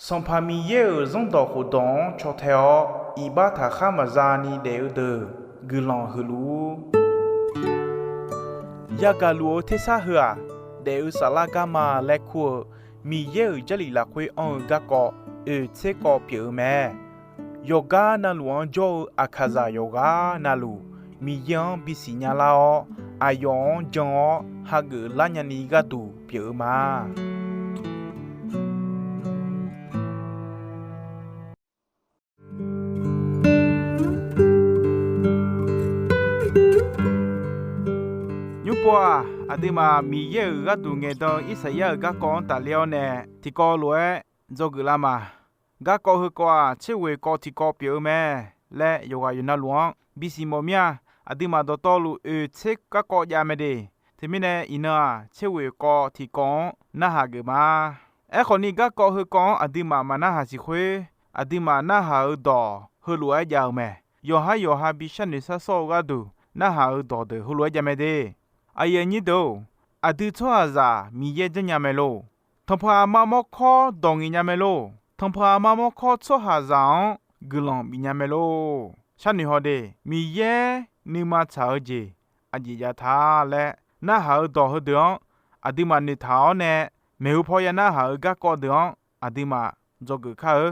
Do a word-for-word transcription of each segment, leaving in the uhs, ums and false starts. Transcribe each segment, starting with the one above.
Sanqpaq Miqyaer-euq zanrdawq khofdawq-anr caw tae-awr, iqbax taqkhar maqza ni daef-eu deuq guiqlanq huiq luf-ur. Yagaq luf-eu tersar heu-aq, daef-eu saflar garma laer kur-eu Miqyaer-euq Jarlif lafkhoer anr-eu garkawv oeq tser kawv pyeuf-eu mae. Yawqgar navluf-anr jawr-eu aqkaqzaq yawqghaq navluf, Miqyaer-anr bisiq nya lar-awr, aqyawf-anr jan-awr hageuf lar nyani gharduq pyeuf-eu ma. Nymrpov-aq, aqduimaf Miqyaer-euq gharduq ngaeqdan-eu Irsaqyar-euq garkawv-anr tafler-awr nae, tiqkawv lof-aer dzawgeuf lar ma. Garkawv heukawv-aq, tser ghoeq kawv tiqkawv pyeuf-eu mae laer yawqghaq yawqnavluf-anr bisiq mawf mir-a. Aqduimaf dawqtawvluf oeq tser garkawv jav mae de. Teumirnae iqnan-aq, tser ghoeq kawv tiqkawv-anr narhaq geuf ma. Aerkhawfni, garkawv heukawv-anr aqduimaf maqnarhaq siq khoer, aqduimaf narhaq-eu dawq heulof-aer jav-eu mae. Yawqhar yawqha bi sharnoeq shar sawr-eu gharduq narhaq-eu dawq deuq heulof-aer jav mae de. Aqyuif aqnyir deuq-or, aqdui tsawrhaqzaq Miqyaer janrnya mae lor. Tanqpanq aqma mawrkawr dawq ngaeq nya mae lor. Tanqpanq aqma mawrkawr tsawrhaqzaq-anr guiqlanq bif nya mae lor. Sharnoeq haw de. Miqyaer nuima tsaq-eu jeq aqjeq jav ta laer narhaq-eu dawq heudeuq-anr aqduimaf noeqtaq-awr nae, maeqhu paw ya narhaq-eu garkawv deuq-anr aqduimaf dzawgeuf kar-eu.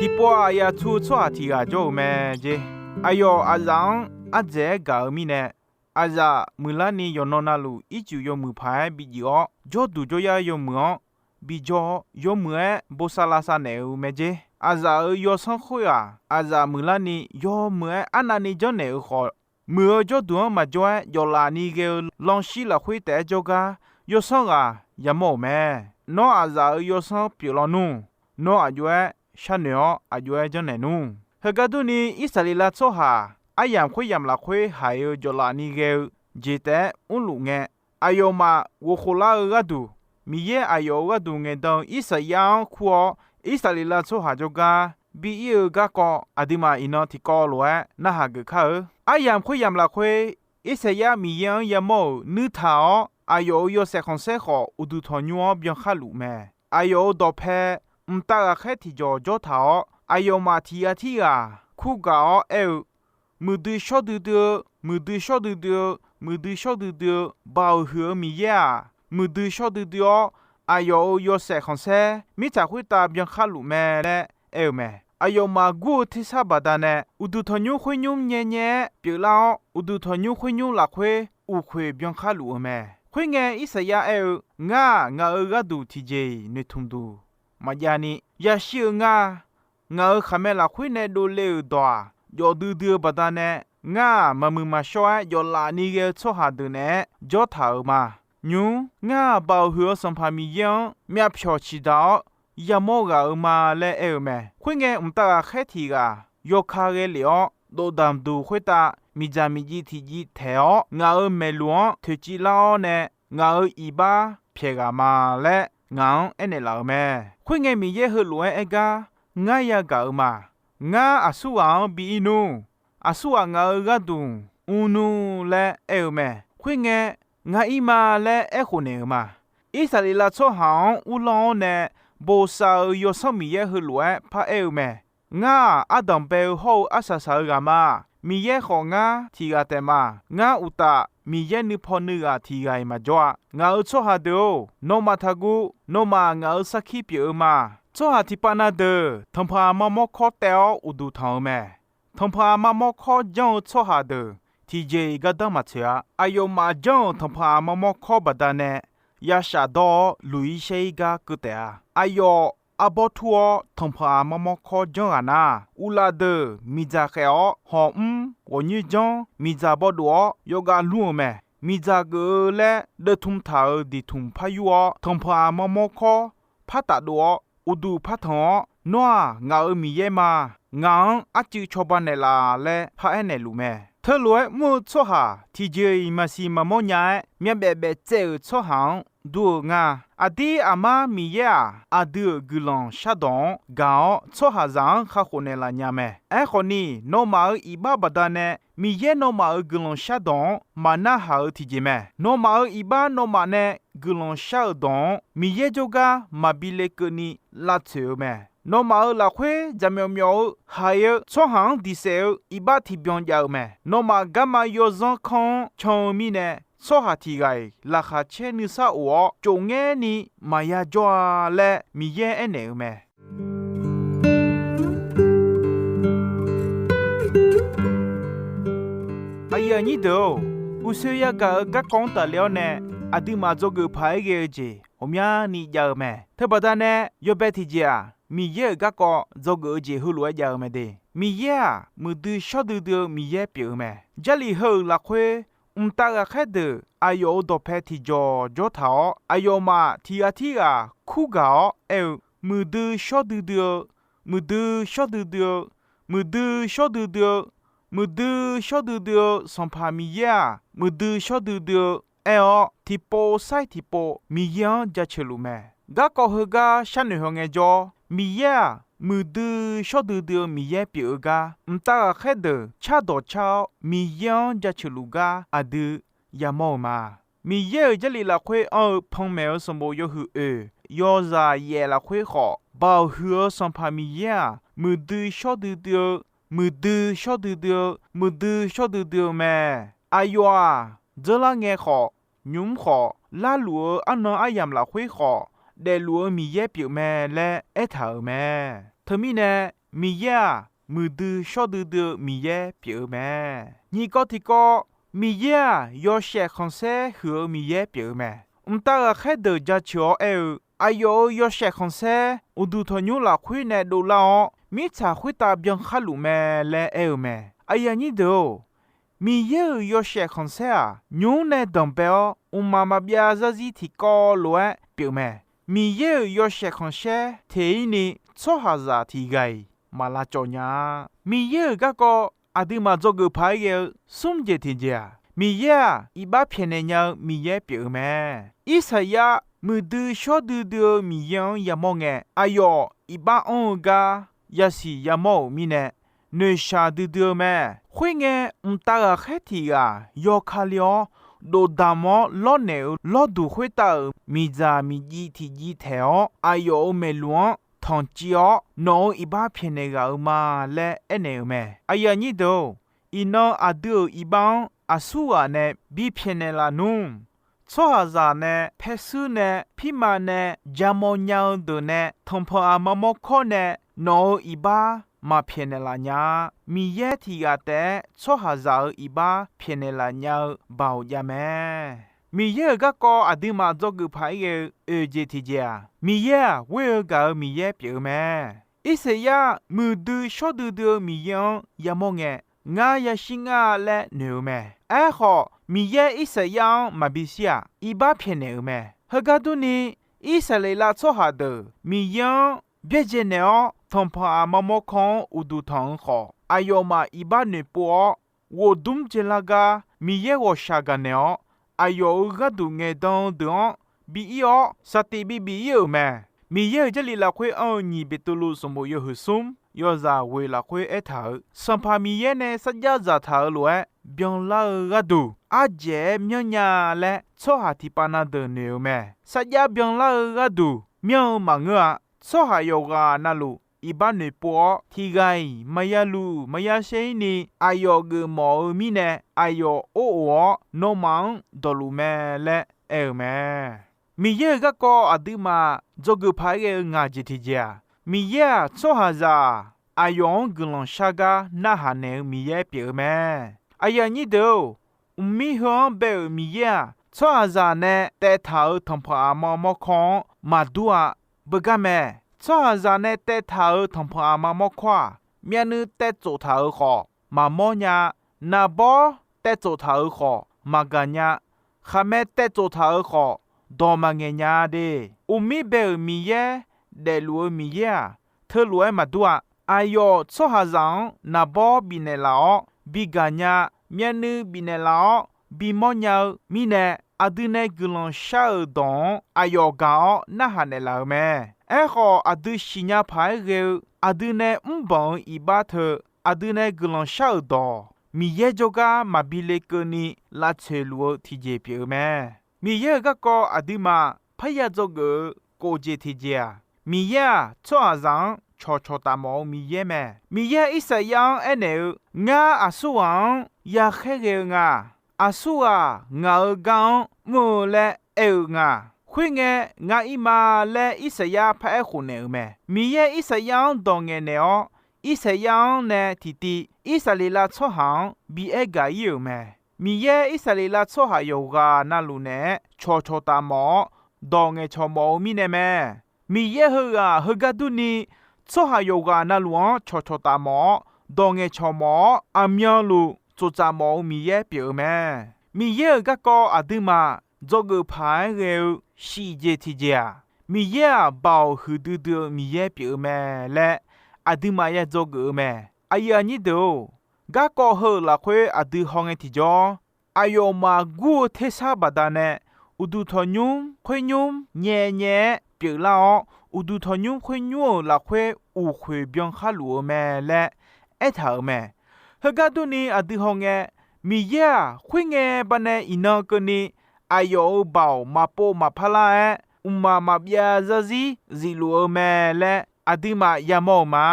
Tiqpov-aq, aqyaf tsu-eu tsawrhaq tiq ghaq jawr-euq mae jer. Aqyawf aqzaf-anr ardzaeq-aer gaq-eu mirnae, aqzaf muiqlarni yawqnan navluf ircuf yawmuiq paq-aer bijeuq-awr, jawrduq jawryar yawmuiq-anr bijawr-awr, yawmuiq-aer bosav lavsav naeq-eu mae jer. Aqzaf-euq yawsanr khoer-aq, aqzaf muiqlarni yawmuiq-aer arnavni janrnaeq-eu khawf, muiq-eu jawrduq-anr maqjawr-aer jawflaf ni ghae-eu lanshir lafkhoer taef-aer jawrgar, yawsanr ghaq yamawr-euq mae. Nawr aqzaf-euq yawsanr pyeuf lawnmr. Nawr aqjox-aer sharnoeq-awr aqjox-aer janrnaeq nmr. Heugar durni, Irsaqleqlav tsawrhaq aryamq khoeryamq lafkhoer haiq-eu jawflaf ni ghae-eu jeq taef-aer mrluf ngae, aqyawfmaf ghofkhof lar-eu gharduq, Miqyaer aqyawf-euq gharduq ngaeqdan-eu Irsaqyar-anr kur-awr, Irsaqleqlav tsawrhaq jawrgar bi ir-eu garkawv aqduimaf iqnan tiqkawv lof-aer narhaq geuf kar-eu. Aryamq khoeryamq lafkhoer, Irsaqyar Miqyaer-anr yamawr-euq nuirtaq-awr, aqyawf-euq yawshaef khanqsaer khawf uqduq tanqnymr-anr byankhar luf mae. Aqyawf-euq dawqpae mqtav ghaqkhaer tiqjawq jawr taq-awr, aqyawfmaf tiq ghaq tirghaq kurgaq-awr aer-eu, Muiqdui shawr duidui-eu, muiqdui shawr duidui-eu, muiqdui shawr duidui-eu, Baoq huiq-eu Miqyaer-aq, muiqdui shawr duidui-awr, aqyawf-euq yawshaef khanqsaer mirtsaq khoertav byankhar luf mae laer aer-eu mae. Aqyawfmaf gur-eu tersar baqdanae, uqduq tanqnymr khoernymr nyaenyae-aer pyeuflar-awr, uqduq tanqnymr khoernymr lafkhoer uqkhoeq byankhar luf-eu mae. Khoerngae, Irsaqyar aer-eu, Ngar-aq, ngaq-euq gharduq tiqjeq-iq noeqtmq duq maqjav ni yashir-eu nga. Ngaq-euq khaqmae lafkhoer nae dovle-euq dawq-aq, jawf duidui-eu baqdanae, ngar-aq, maqmuiq maqshawr-aer jawflaf ni ghae-eu tsawrhaq deuq naeq-aer jawr taq-euq ma. Nymr, ngar-aq, Baoq huiq-eu Sanqpaq Miqyaer-anr myavpyawq ciqdaq-awr yamawr ghaq-euq ma laer aer-eu mae. Khoerngae, mqtav ghaqkhaer tiq ghaq yawkaq ghae lef-awr, dovdamq duq khoertav miqdzaq miqjiv tiqjiv taeq-awr, ngaq-euq maeqluq-anr toeqciv lar-awr nae, ngaq-euq iqbax pyaeq ghaq ma laer ngaq-anr aernaeq laf-euq mae. Khoerngae, Miqyaer heulof-aer aer gar ngar yagaq-euq ma. Ngar aqsurghaq-anr bi ir nmr. Aqsurghaq ngaq-euq gharduq mr nmr laer aer-eu mae. Khoerngae, ngar ir ma laer aerkhof naeq-euq ma. Irsaqleqlav tsawrhaq-anr uvlanr-awr nae bosav-eu Yawsanr Miqyaer heulof-aer paraer-eu mae. Ngar-aq, ardanq bae-eu hawr-eu arsaq saq-eu ghaq ma. Miqyaer khawf ngar tiq ghaq taef ma. Ngar uqtaf, Miqyaer nuipaw nuighaq tiq ghaq-iq maqjawr-a. Ngaq-euq tsawrhaq deuq-or, nawmaf taqguv. Nawmaf ngaq-euq sarkir pyeuf-eu ma. Tsawrhaq tiqpav na deuq tanqpanq aqma mawrkawr taev-awr uqduq tanq-eu mae. Tanqpanq aqma mawrkawr janr-eu tsawrhaq deuq tiqjeq-iq gardanr maqtsoeq-a. Aqyawfmaf janr-euq tanqpanq aqma mawrkawr baqdanae ya shafdawr-awr, luq-ir shaer-ir gar keuv taef-a. Aqyawf arbawr tur-awr tanqpanq aqma mawrkawr janr ghaq nar, uqlaf deuq miqdzaq khaef-awr, hawq mr ghawqnyoer janr, miqdzaq bawdof-awr yawgav lmr-eu mae. Miqdzaq geuf-eu laer deuvtmq taq-euq diqtmq par yur-awr, tanqpanq aqma mawrkawr par tafdov-awr, uqduq par tanq-awr, Nawr-aq, ngaq-euq Miqyaer ma. Ngaq-anr arcuiv cawba naeqlaf laer paraer naeqluf mae. Teulof-aer mr-eu tsawrhaq tiqjeq-iq maqsiq maqmawr nya-aer, myavbaef baeftsaev-euq tsawrhaq-anr dur-eu nga. Aqdir aqmar Miqyaer-aq, aqdui-euq guiqlanq shardawq-anr gaq-awr, tsawrhaqzaq-anr kakhof naeqlaf nya mae. Aerkhawf ni, nawmaf-euq iqbax baqdanae Miqyaer nawmaf-euq guiqlanq shardawq-anr maqnarhaq-eu tiqjeq mae. Nawmaf-euq iqbax nawmaf nae guiqlanq shar-euq dawq-anr, Miqyaer jawrgar maqbi le keuvni lavtsoeq-eu mae. Nawmaf-euq lafkhoer jaqmyawf myawf-eu haiq-eu tsawrhaq-anr diq saef-eu iqbax tiqbyan jav-eu mae. Nawmaf garma yawzanr kanr-anr can-eu mirnae, tsawrhaq tiq ghaq-iq laqkhaq caer nuisar of-awr, cofngaerni maqya jawr-a laer Miqyaer aernaeq-eu mae. Aqyuif aqnyir deuq-or, uqshoe yagaq-euq garkawv-anr tafle-awr nae, aqduimaf dzawgeuf paq-aer ghae-eu jeq ghawqmyani jav-eu mae. Teubaqda nae yawbae tiqjeq-aq, Miqyaer-euq garkawv dzawgeuf-eu jeq heulof-aer jav-eu mae de. Miqyaer-aq, muiqdui shawr duidui-eu Miqyaer pyeuf-eu mae. Jarlif heu-euq lafkhoer, mqtav ghaqkhaer deuq aqyawf-euq dawqpae tiqjawq jawr taq-awr, aqyawfmaf tiq ghaq tirghaq kur gaq-awr aer-eu, Muiqdui shawr duidui-eu, muiqdui shawr duidui-eu, muiqdui shawr duidui-eu, muiqdui shawr duidui-eu Sanqpaq Miqyaer-aq, muiqdui shawr duidui-eu aer-awr, tiqpov sair tiqpov Miqyaer-anr jaceuq luf mae. Garkawv heugar sharnoeq haw ngaejawr, Miqyaer-aq, muiqdui shawr duidui-eu Miqyaer pyeuf-eu gar, mqtav ghaqkhaer deuq cardawq car-awr Miqyaer-anr jaceuq luf gar aqdui yamawr-eu ma. Miqyaer-euq Jarlif lafkhoer anr-eu panmaeq-eu sanqbof yawhuiq oeq, yawzaq yaef lafkhoer khawf, Baoq huiq-eu Sanqpaq Miqyaer-aq, muiqdui shawr duidui-eu, muiqdui shawr duidui-eu, muiqdui shawr duidui-eu mae. Aqyawf-aq, dzeurlar ngae khawf, nymq-mr khawf, larluf-eu arnan aryamq lafkhoer khawf, daefluf-eu Miqyaer pyeuf mae laer aertaq-euq mae. Teumirnae, Miqyaer-aq, muiqdui shawr duidui-eu Miqyaer pyeuf-eu mae. Nyiq kawv tiqkawv, Miqyaer-aq, yawshaef khanqsaer huiq-eu Miqyaer pyeuf-eu mae. Mqtav ghaqkhaer deuq jaceuq-awr aer-eu, aqyawf-euq yawshaef khanqsaer uqduq tanqnymr lafkhoer nae dovlar-awr, mirtsaq khoertav byan khar luf mae laer aer-eu mae. Aqyuif aqnyir deuq-or, Miqyaer-euq yawshaef khanqsaer-aq, nymq-mr nae danqbae-awr, mqmaq maqbyav zarzir tiqkawv lof-aer pyeuf mae. Miqyaer-euq yawshaef khanqsaer teq-ir ni tsawrhaqzaq tiq ghaq-iq maq lavcawv nya-a. Miqyaer-euq garkawv aqduimaf dzawgeuf paq-aer ghae-eu smr jeq tiqjeq-aq, Miqyaer-aq, iqbax pyaeqnaeq nya-eu Miqyaer pyeuf-eu mae. Irsaqyar muiqdui shawr duidui-eu Miqyaer-anr yamawr ngae, aqyawf iqbax anr-eu gar yasiq yamawr-euq mirnae, noeqshaq duidui-eu mae. Khoerngae, mqtav ghaqkhaer tiq ghaq yawkale-awr, dofdamq-awr lawrnaeq-euq lawrduq khoertav-euq miqdzaq miqjiv tiqjiv taeq-awr, aqyawf-euq maeqluq-anr tanqciv-awr, nawq-euq iqbax pyaeqnaeq ghaq-euq ma laer aernaeq-euq mae. Aqyuif aqnyir deuq-or, iqnan aqdui-euq iqbax-anr aqsurghaq nae bipyaeq naeqlaf nmr. Tsawrhaqzaq nae, paershuir nae, pirma nae, jaqmawf nya-eu deuq nae, tanqpanq aqma mawrkawr nae nawq-euq iqbax maqpyaeq naeqlaf nya-a. Miqyaer tiq ghaq taef-aer tsawrhaqzaq-euq iqbax pyaeqnaeq laf nya-eu baoq jav mae. Miqyaer-euq garkawv aqduimaf dzawgeuf paq-aer ghae-eu oeq jeq tiqjeq-aq, Miqyaer-aq, ghoer-eu gaq-eu Miqyaer pyeuf-eu mae. Irsaqyar muiqdui shawr duidui-eu Miqyaer-anr yamawr ngae, ngar yashir ngar laer noeq-eu mae. Aerkhawf, Miqyaer Irsaqyar-anr maqbi shir-aq, iqbax pyaeqnaeq-euq mae. Heugar durni, Irsaqleqlav tsawrhaq deuq Miqyaer-anr byaerdzae naeq-awr, tanqpanq aqma mawrkawr-anr uqduq tanq-eu khawf, aqyawfmaf iqbax noeqpov-awr, ghofdmr dzaelar gar Miqyaer ghawqshaq gaqnaeq-awr, aqyawf-euq gharduq ngaeqdan-eu deuq-anr bi ir-awr, saqtiq bi bif ir-euq mae. Miqyaer-euq Jarlif lafkhoer anr-eu nyiq Beqtuvluv sanqbof yawhuiq smr yawzaq ghoeq lafkhoer aertaq-euq, Sanqpaq Miqyaer nae sarjax dzaqtaq-euq lof-aer byanlar-eu gharduq ardzaeq-aer myanr nya laer tsawrhaq tiqpav na deuq noeq-eu mae. Sarjax byanlar-eu gharduq myanr-eu maqngeur-a. Tsawrhaq yawqghaq navluf iqbax noeqpov-awr, tiq ghaq-iq maqya luf maqya shaer-ir ni aqyawf geufmawf-eu mirnae, aqyawf or of-awr nawmaf-anr dawqluf mae laer aer-eu mae. Miqyaer-euq garkawv aqduimaf dzawgeuf paq-aer ghae-eu ngaq jeq tiqjeq-aq, Miqyaer-aq, tsawrhaqzaq-aq, aqyawf-anr guiqlanq shar gar narhaq naeq-eu Miqyaer pyeuf-eu mae. Aqyuif aqnyir deuq-or, mqmir heu-anr bae-euq Miqyaer-aq, tsawrhaqzaq nae taev taq-euq tanqpanq aqma mawrkawr-anr maqdur-a. Beugar mae. Tsawrhaqzaq nae taev taq-euq tanqpanq aqma mawrkawr-aq, myavnuiv taev tsof taq-euq khawf maqmawr nya. Naqbawr taev tsof taq-euq khawf maqgaq nya. Khaqmae taev tsof taq-euq khawf dawq maqngaeq nya de. Uqmir bae-euq Miqyaer, daefluf-eu Miqyaer-aq, teulof-aer maqdur-a. Aqyawf tsawrhaqzaq-anr naqbawr bifnaeq laf-awr, bi gaq nya, myavnuiv bifnaeq laf-awr bimawr nya-eu mirnae, aqdui nae guiqlanq shar-euq dawq-anr aqyawf gaq-awr narhaq naeqlaf-euq mae. Aerkhawf, aqdui siqnya paq-aer ghae-eu aqdui nae mrbanq-eu iqbax teu, aqdui nae guiqlanq shar-euq dawq Miqyaer jawrgar maqbi le keuvni lavtsoeq luf-eu tiqjeq pyeuf-eu mae. Miqyaer-euq garkawv aqduimaf parya dzawgeuf-eu kof jeq tiqjeq-aq, Miqyaer-aq, tsawrhaqzaq-anr cawqcawq taf mawf-eu Miqyaer mae. Miqyaer Irsaqyar-anr aernaeq-eu, Ngar aqsurghaq-anr ya khaerghae-eu nga. Aqsurghaq ngaq-euq gar-anr mr-eu laer aer-eu nga. Khoerngae, Ngar ir ma laer Irsaqyar paraer khofnaeq-euq mae. Miqyaer Irsaqyar-anr dawq ngaeqnaeq-awr, Irsaqyar-anr nae tiqtiv Irsaqleqlav tsawrhaq-anr bi aer gaq ir-euq mae. Miqyaer Irsaqleqlav tsawrhaq yawqghaq navluf naeq-aer cawqcawq taf mawf-awr, dawq ngaeqcawq mawf-eu mirnae mae. Miqyaer heughaq heugar durni, tsawrhaq yawqghaq navluf-anr cawqcawq taf mawf-awr, dawq ngaeqcawq mawf-awr, aqmyanluf tsoftsaf mawf-eu Miqyaer pyeuf-eu mae. Miqyaer-euq garkawv aqduimaf dzawgeuf paq-aer ghae-eu shif jeq tiqjeq-aq, Miqyaer-aq, Baoq huiqdui dui-eu Miqyaer pyeuf-eu mae laer aqduimaf ya dzawgeuf-eu mae. Aqyuif aqnyir deuq-or, garkawv heu-euq lafkhoer aqdui hawngae tiqjawr, aqyawfmaf gur-eu tersar baqdanae, uqduq tanqnymr khoernymr nyaenyae-aer pyeuflar-awr, uqduq tanqnymr khoernymr-euq lafkhoer uqkhoeq byan khar luf-eu mae laer aertaq-euq mae. Heugar durni aqdui hawngae, Miqyaer-aq, khoerngae baqdanae iqnan keuvni aqyawf-euq baoq maqpov maqpar lar-aer, mqmaq maqbyav zarzir zifluf-eu mae laer aqduimaf yamawr-euq ma.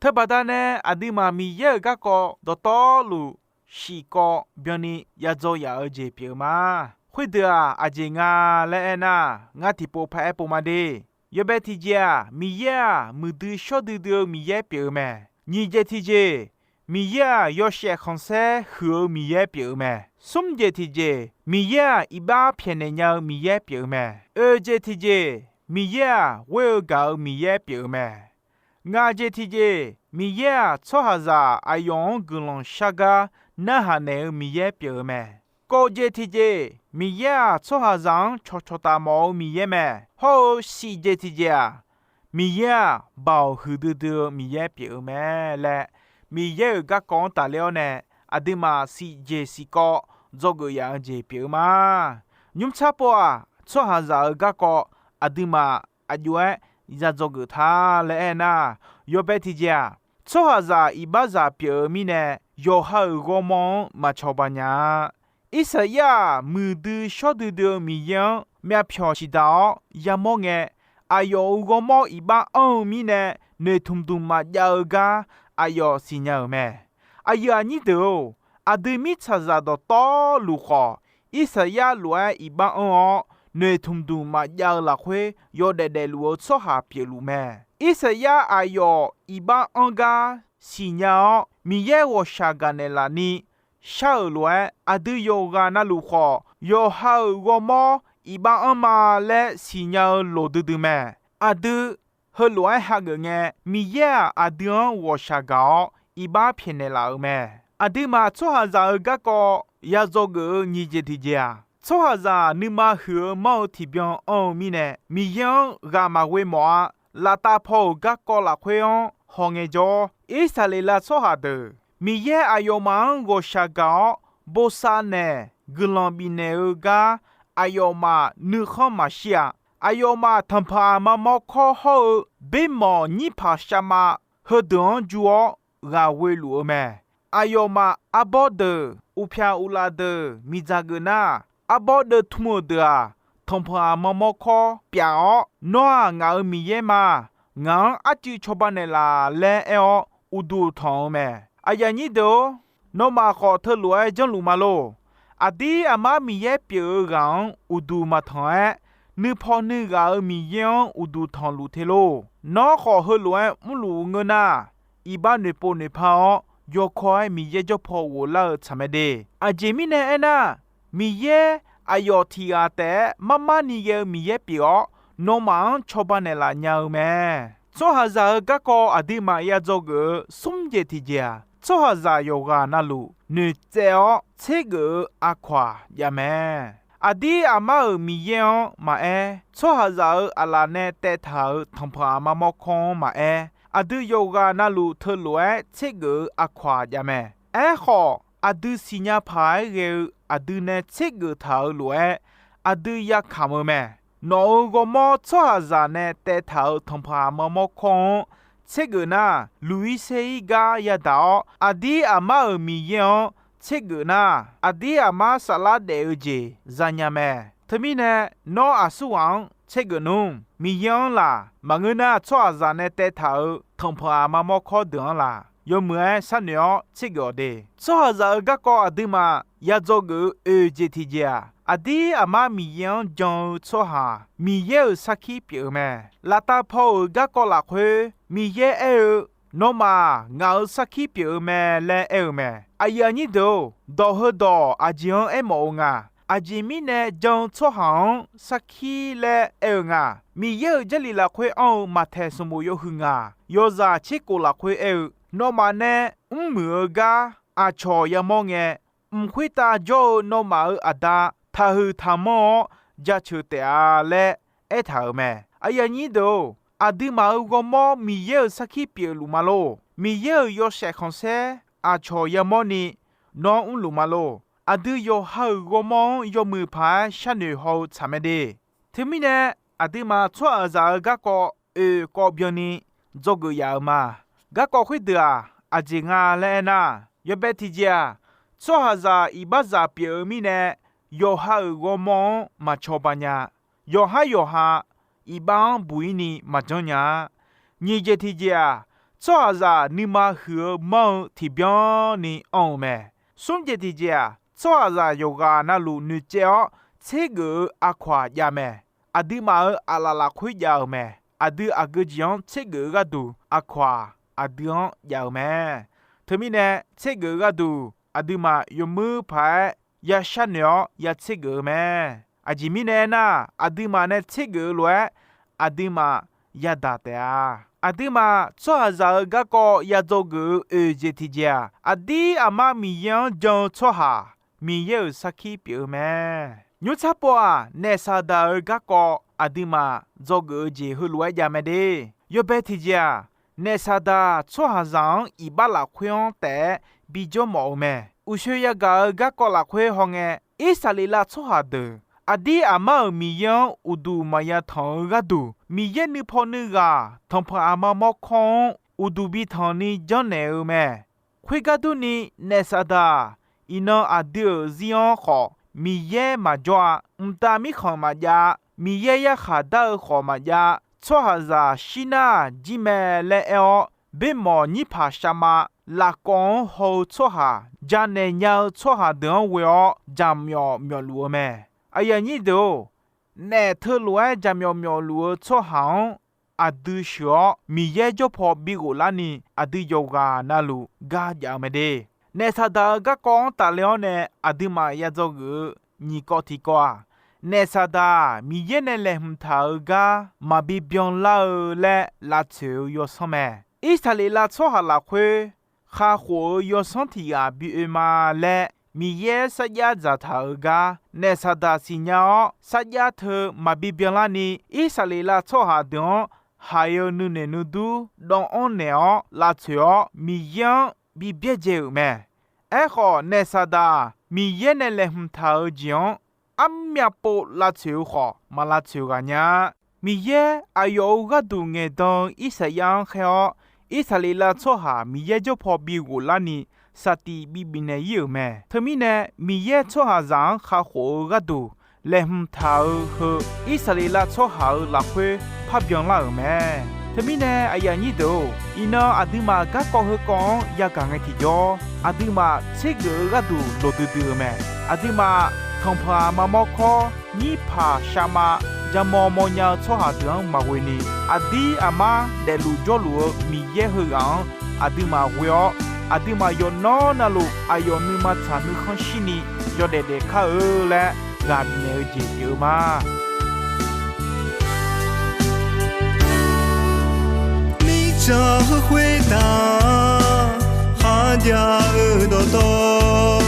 Teubaqdanae aqduimaf Miqyaer-euq garkawv dawqtawvluf shifkawv byanni ya dzaw yaf-eu jeq pyeuf-eu ma. Khoerdeuq-aq, aqjeq nga laer aernar, ngar tiqpov paraer pov ma de. Yawbae tiqjeq-aq, Miqyaer-aq, muiqdui shawrdui dui-eu Miqyaer pyeuf-eu mae. Nyiq jeq tiqjeq, Miqyaer-aq, yawshaef khanqsaer huiq-eu Miqyaer pyeuf-eu mae. Smr jeq tiqjeq, Miqyaer-aq, iqbax pyaeqnaeq nya-eu Miqyaer pyeuf-eu mae. Oeq jeq tiqjeq, Miqyaer-aq, ghoer-eu gaq-eu Miqyaer pyeuf-eu mae. Ngaq jeq tiqjeq, Miqyaer-aq, tsawrhaqzaq aqyawf-anr guiqlanq shar gar narhaq naeq-eu Miqyaer pyeuf-eu mae. Kov jeq tiqjeq, Miqyaer-aq, tsawrhaqzaq-anr cawqcawq taf mawf-eu Miqyaer mae. Hawr-eu shif jeq tiqjeq-aq, Miqyaer-aq, Baoq huiqdui dui-eu Miqyaer pyeuf-eu mae laer, Miqyaer-euq garkawv-anr tafler-awr nae, aqduimaf shif jeq shifkawv dzawgeuf yaf-eu jeq pyeuf-eu ma. Nymrtsar pov-aq, tsawrhaqzaq-euq garkawv aqduimaf aqjox-aer ya dzawgeuf ta laer aernar, yawbae tiqjeq-aq, tsawrhaqzaq iqbaxzaq pyeuf-eu mirnae, yawqha-euq ghawrmawr-anr maqcawba nya-a. Irsaqyar-aq, muiqdui shawrdui dui-eu Miqyaer-anr myavpyawq ciqdaq-awr yamawr ngae, aqyawf-euq ghawrmawr iqbax anr-eu mirnae, noeqtmq dmq maqjav-eu gar aqyawf siqnya-euq mae. Aqyuif aqnyir deuq-or, aqdui mirtsaqzaq dawqtawvluf khawf, Irsaqyar lof-aer iqbax anr-awr, noeqtmq dmq maqjav-eu lafkhoer yawdaef daefluf-eu tsawrhaq pyeufluf mae. Irsaqyar aqyawf iqbax anr gar siqnya-awr, Miqyaer ghawqshaq gaqnaeq laf ni shar-euq lof-aer, aqdui yawqghaq navluf khawf, yawqha-euq ghawrmawr iqbax anr ma laer siqnya-eu loq duidui mae. Aqdui heulof-aer hageuf ngae, Miqyaer-aq, aqdui-anr ghawqshaq gaq-awr iqbax pyaeqnaeq laf-euq mae. Aqduimaf tsawrhaqzaq-euq garkawv ya dzawgeuf-eu nyiq jeq tiqjeq-aq, tsawrhaqzaq nuima huiq-eu manr-eu tiqbyan anr-eu mirnae, Miqyaer-anr ghaq maqghoe mawf-a. Laftav paw-euq garkawv lafkhoer-anr hawngae jawr, Irsaqleqlav tsawrhaq deuq, Miqyaer aqyawfmaf-anr ghawqshaq gaq-awr bosav naeq guiqlanq bifnaeq-eu gar aqyawfmaf nuikhanr maqshir-a. Aqyawfmaf tanqpanq aqma mawrkawr hawr-eu bermawq nyirpaq shavma heudeuq-anr jur-awr ghaq ghoe luf-eu mae. Aqyawfmaf arbawr deuq, uqpyaq uqlaf deuq miqdzaq geuf nar, arbawr deuvtmq-euq deuq-aq, tanqpanq aqma mawrkawr pyaf-awr, Nawr-aq, ngaq-euq Miqyaer ma. Ngaq-anr arcuiv cawba naeqlaf laer aer-awr uqduq tanq-eu mae. Aqyuif aqnyir deuq-or, nawmaf khawf teulof-aer janrluf ma lor. Aqdir aqmar Miqyaer pyeuf-eu ghaq-anr uqduq maqtanq-aer, nuipaw nuighaq-euq Miqyaer-anr uqduq tanqluf te lor. Nawr khawf heulof-aer mrluf-eu ngeur nar, iqbax noeqpov noeqpar-awr, yawkawr-aer Miqyaer jawrpaw ghoflar-eu tsaq mae de. Aqjeq mirnae aernar, Miqyaer aqyawf tiq ghaq taef-aer mar mar ni ghae-eu Miqyaer pyeuf-awr, nawmaf-anr cawba naeqlaf nya-eu mae. Tsawrhaqzaq-euq garkawv aqduimaf ya dzawgeuf-eu smr jeq tiqjeq-aq, tsawrhaqzaq yawqghaq navluf noeqtsaev-awr tsergeuf-eu aqkawq-aq jav mae. Aqdir aqmar-euq Miqyaer-anr maqaer, tsawrhaqzaq-euq aqlaf nae taev taq-euq tanqpanq aqma mawrkawr-anr maqaer, aqdui yawqghaq navluf teulof-aer tsergeuf-eu aqkawq-aq jav mae. Aerkhawf, aqdui siqnya paq-aer ghae-eu aqdui nae tsergeuf taq-euq lof-aer, aqdui yakamq-eu mae. Nawq-euq ghawrmawr tsawrhaqzaq nae taev taq-euq tanqpanq aqma mawrkawr-anr tsergeuf nar, luq-ir saer-ir gar yadaq-awr, aqdir aqmar-euq Miqyaer-anr tsergeuf nar, aqdir aqmar saflar daef-eu jeq zanya mae. Teumirnae, nawr aqsurghaq-anr tsergeuf nmr. Miqyaer-anr laq maqngeur nar, tsawrhaqzaq nae taev taq-euq tanqpanq aqma mawrkawr deuq-anr laq yawmuiq-aer sharnoeq-awr tsergeuf-awq de. Tsawrhaqzaq-euq garkawv aqduimaf ya dzawgeuf-eu oeq jeq tiqjeq-aq, aqdir aqmar Miqyaer-anr jan-eu tsawrhaq Miqyaer-euq sarkir pyeuf-eu mae. Laftav paw-euq garkawv lafkhoer Miqyaer aer-eu, Nawmaf-aq, ngaq-euq sarkir pyeuf-eu mae laer aer-eu mae. Aqyuif aqnyir deuq-or, dawq heudawq aqjeq-anr aermawf-eu nga. Aqjeq mirnae jan-eu tsawrhaq-anr sarkir laer aer-eu nga. Miqyaer-euq Jarlif lafkhoer anr-eu Maqtaeq sanqbof yawhuiq ngaq yawzaq tser kof lafkhoer aer-eu, Nawmaf nae mrmuiq-eu gar aqcawq yamawr ngae, mq khoertav jawr-eu nawmaf-euq Aqda taqhuiq taqmanr-awr jaceuq taef-a laer aertaq-euq mae. Aqyuif aqnyir deuq-or, aqduimaf-euq ghawrmawr Miqyaer-euq sarkir pyeufluf ma lor. Miqyaer-euq yawshaef khanqsaer aqcawq yamawrni nawr mrluf ma lor. Aqdui yawqha-euq ghawrmawr-anr yawmuiq paq-aer sharnoeq haw-eu tsaq mae de. Teumirnae, aqduimaf tsawrhaqzaq-euq garkawv oeq kawv byanni dzawgeuf yaf-euq ma. Garkawv khoerdeuq-aq, aqjeq nga laer aernar, yawbae tiqjeq-aq, tsawrhaqzaq iqbaxzaq pyeuf-eu mirnae, yawqha-euq ghawrmawr-anr maqcawba nya. Yawqhar yawqha iqbax-anr buq-ir ni maqjanr nya-a. Nyiq jeq tiqjeq-aq, tsawrhaqzaq nuima huiq-eu manr-eu tiqbyan ni anr-eu mae. Smr jeq tiqjeq-aq, tsawrhaqzaq yawqghaq navluf noeqcaev-awr tsergeuf-eu aqkawq-aq jav mae. Aqduimaf-euq aqlaf lafkhoer jav-euq mae. Aqdui aqgeu jeq-anr tsergeuf-eu gharduq aqkawq-aq, aqdui-anr jav-eu mae. Teumirnae, tsergeuf-eu gharduq aqduimaf yawmuiq paq-aer ya sharnoeq-awr ya tsergeuf-eu mae. Aqjeq mirnae aernar, aqduimaf nae tsergeuf-eu lof-aer aqduimaf yadaq taef-a. Aqduimaf tsawrhaqzaq-euq garkawv ya dzawgeuf-eu oeq jeq tiqjeq-aq, aqdir aqmar Miqyaer-anr jan-eu tsawrhaq Miqyaer-euq sarkir pyeuf-eu mae. Nymrtsar pov-aq, naef Saqdaq-euq garkawv aqduimaf dzawgeuf-eu jeq heulof-aer jav mae de. Yawbae tiqjeq-aq, naef Saqdaq tsawrhaqzaq-anr iqbax lafkhoer-anr taef-aer bijawr mawf-eu mae. Uqshoe yagaq-euq garkawv lafkhoer hawngae, Irsaqleqlav tsawrhaq deuq aqdir aqmar-euq Miqyaer-anr uqduq maqya tanq-eu gharduq, Miqyaer nuipaw nuighaq tanqpanq aqma mawrkawr-anr uqduq bi tanq ni janrnaeq-eu mae. Khoergar durni, naef Saqdaq-aq, iqnan aqdui-euq zir-anr khawf Miqyaer maqjawr-a. Mqtav mirkhanq maqjav-a. Miqyaer yarkhaq dar-eu khawf maqjav-a. Tsawrhaqzaq shir nar jir mae laer aer-awr, boermawq nyirpaq shavma lafkawv-anr haw-eu tsawrhaq janaeq nya-eu tsawrhaq deuq-anr ghoe-awr jaqmyawf myawfluf-eu mae. Aqyuif aqnyir deuq-or, naef teulof-aer jaqmyawf myawfluf-eu tsawrhaq-anr aqdui sheuq-awr, Miqyaer jawrpaw bi ghoflarni aqdui yawqghaq navluf gar jav-eu mae de. Naef Saqdaq-euq garkawv-anr tafle-awr nae aqduimaf ya dzawgeuf-eu nyiq kawv tiqkawv-aq, naef Saqdaq-aq, Miqyaer nae laeqhmq taq-euq gar maqbi byanlar-eu laer lavtsoeq-eu yawsanr mae. Irsaqleqlav tsawrhaq lafkhoer kakhof-eu yawsanr tiq ghaq bi oe ma laer Miqyaer sarjax dzaqtaq-euq gar naef Saqdaq siqnya-awr, sarjax teu maqbi byanlarni Irsaqleqlav tsawrhaq deuq-anr haiq-eu nuinoeq nuidur dawvanr naeq-awr lavtsoeq-awr, Miqyaer-anr bi byaerdzae-euq mae. Aerkhawf, naef Saqdaq-aq, Miqyaer nae laeqhmq taq-eu jeq-anr armyav pov lavtsoeq-eu khawf, maq lavtsoeq ghaq nya-a. Miqyaer aqyawf-euq gharduq ngaeqdan-eu Irsaqyar-anr khaer-awr, Irsaqleqlav tsawrhaq Miqyaer jawrpaw bi ghoflarni saqtif bi bifnaeq ir-euq mae. Teumirnae, Miqyaer tsawrhaqzaq-anr kakhof-eu gharduq laeqhmq taq-eu heu Irsaqleqlav tsawrhaq-euq lafkhoer parbyan lar-euq mae. Teumirnae, aqyuif aqnyir deuq-or, iqnan aqduimaf garkawv heukawv-anr yagaq ngae tiqjawr, aqduimaf tsergeuf-eu gharduq lofdui dui-eu mae. Aqduimaf tanqpanq aqma mawrkawr nyirpaq shavma jamaw mawrnya-eu tsawrhaq deuq-anr maqghoe ni, aqdir aqmar daefluf jawrluf-eu Miqyaer heughaq-anr aqduimaf ghoe-awr, aqduimaf yawqnan navluf aqyawf nuima tsaq nuikhanr shirni yawdaef daef kar-eu laer ghaq bifnaeq-eu jeq pyeuf-eu ma. Mirtsaq heu khoertav kharjav-eu dawqtawv,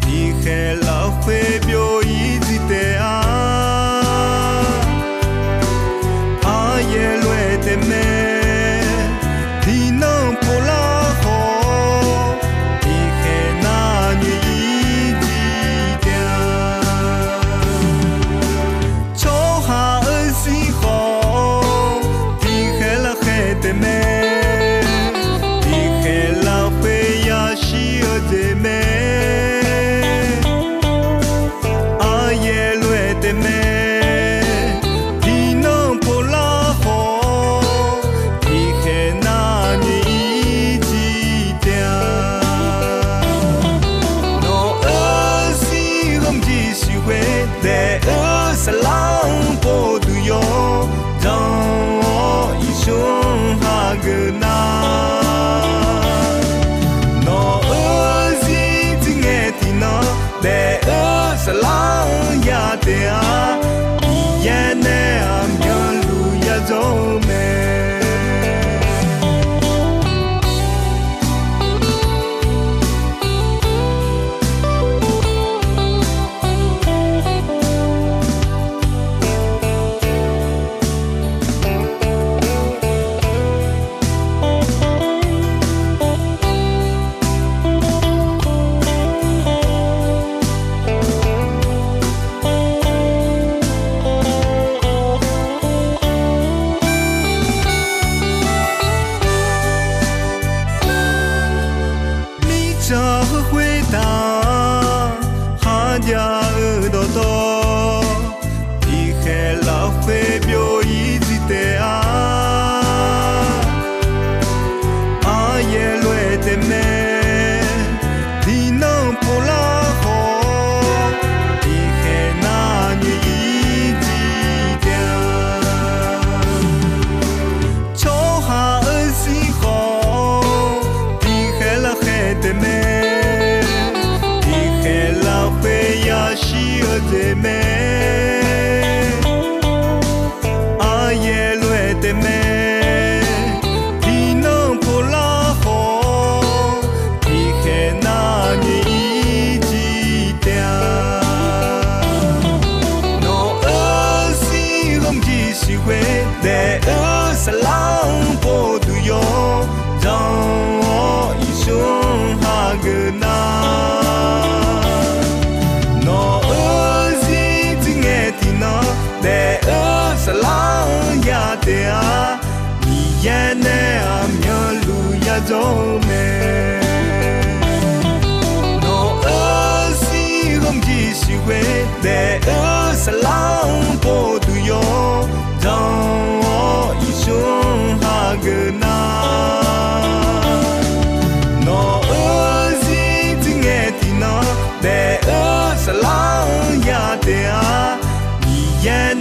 tiqkhaeq lafkhoer byov-ir dui taef-a. Aryaer lof-aer taef mae, tiqnan pov lar khawf, tiqkhaeq nar ghoer daef-eu saflar-anr pov duq yawdzanr-awr, Yeqsur-anr hageuf nar, nawq-euq zir tsuir ngae tiqnan daef-eu saflar-anr ya taef-a. Miqyaer nae aqmyanluf yadzawr-eu mae. Mirtsaq heu khoertav-aq, kharjav-eu dawqtawv tiqkhaeq lafkhoer byov-ir jir taef-a. Aryaer lof-aer taef mae, tiqnan povlar khawf, tiqkhaeq nar nyoe-ir jir taef-a. Tsawrhaq-euq zir khawf, tiqkhaeq lafkhaeq taef mae, tiqkhaeq lafkhoer yashir-eu jeq mae. Aryaer lof-aer taef mae, tiqnan povlar khawf, tiqkhaeq nar nyoe-ir jir taef-a. Nawq-euq zir ghawqmyir siqghoer daef-eu saflar-anr pov duq yawdzanr-awr, Yeqsur-anr hageuf nar, nawq-euq zir tsuir ngae tiqnan daef-eu saflar-anr ya taef-a. Miqyaer nae aqmyanluf yadzawr-eu mae. Nawq-euq zir ghawqmyir siqghoer daef-eu saflar-anr pov duq yawdzanr-awr, Yeqsur-anr hageuf nar, nawq-euq zir tsuir ngae tiqnan daef-eu saflar-anr ya taef-a. Miqyaer